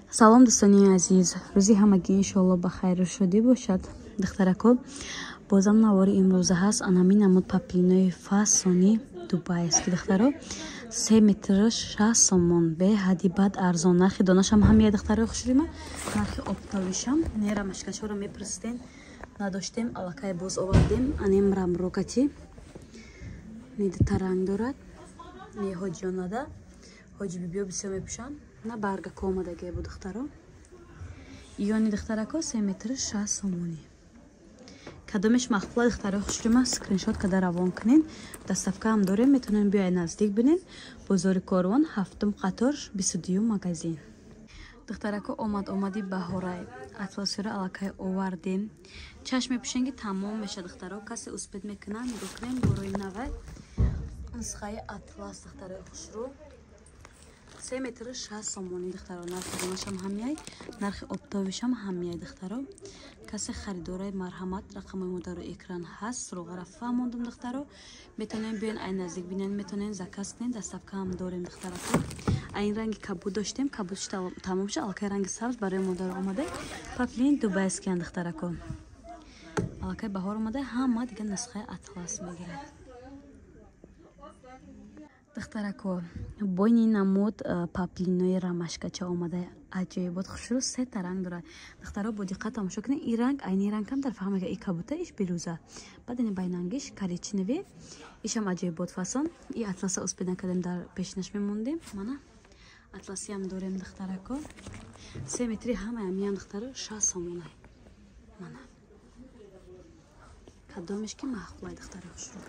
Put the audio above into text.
Салом, дӯстони азиз, рӯзи ҳамагӣ иншоалло ба хайру шодӣ бошад. Духтарако, бозам навори имрӯза ҳаст. Анамин намуд паплинои фасони дубайст, ки, духтаро, 3 метр 60 сомон, беҳади бад арзон. Нархи донашам ҳамия, духтарои хушрима, нархи оптовишам нера машкашоро мепурсиден, надоштем, аллакай боз овардем. Анем рамрокати нида ранг дорад, не ҳоҷионада, ҳоҷи бибиё бисёр мепӯшанд. На баргако омадагия бу, духтаро, ёни духтарако, 3 метри 60 сомонӣ. Кадомеш мақбула, духтарои хушрима, скриншот када равон кунен. Доставкаам дорем, метавонем биёед, наздик бинен. Бозори Корвон, ҳафтум қатор, 22-юм магазин. Духтарако, омад, омади баҳорай атласиро аллакай овардем. Чашм мепӯшен, ки тамом меша, духтаро, касе успеть мекунад. Нигоҳ кунем, борои навай нусхаи атлас, духтарои хушрӯ, 3 метри 60 сомонӣ. Духтаро, нархи донашам ҳамяй, нархи оптовишам ҳамяй. Духтаро, касе харидораи, марҳамат, рақамои мо дар экран ҳаст. Суроғара фаҳмондум, духтаро, метавонем биёен, ай наздик бинен, метавонем заказ кунем, доставкаам дорем. Духтарако, айн ранги кабуд доштем, кабудш тамом шуд, аллакай ранги сабз барои модар омада. Паплин дубайскиян, духтарако, аллакай баҳор омада, ҳама дига нусхаи атлас мегирад. Духтарако, бойни намуд паплинои рамашкача омада, аҷоибот, хушрӯ, сета ранг дорад. Духтаро, бо диққат тамошо кунед. И ранг, айни ранг камтар фаҳм мекунад, и кабута, иш бирӯза, баъд ини байнангиш коричневый, ишам аҷоибот фасон. И атласа успеть накардем, дар пешинаш мемондем. Мана атласиам дорем, духтарако, 3 метри ҳамаям миям, духтаро, 60 сомона. Мана, кадомеш ки маъқулай, духтаро хушрӯ.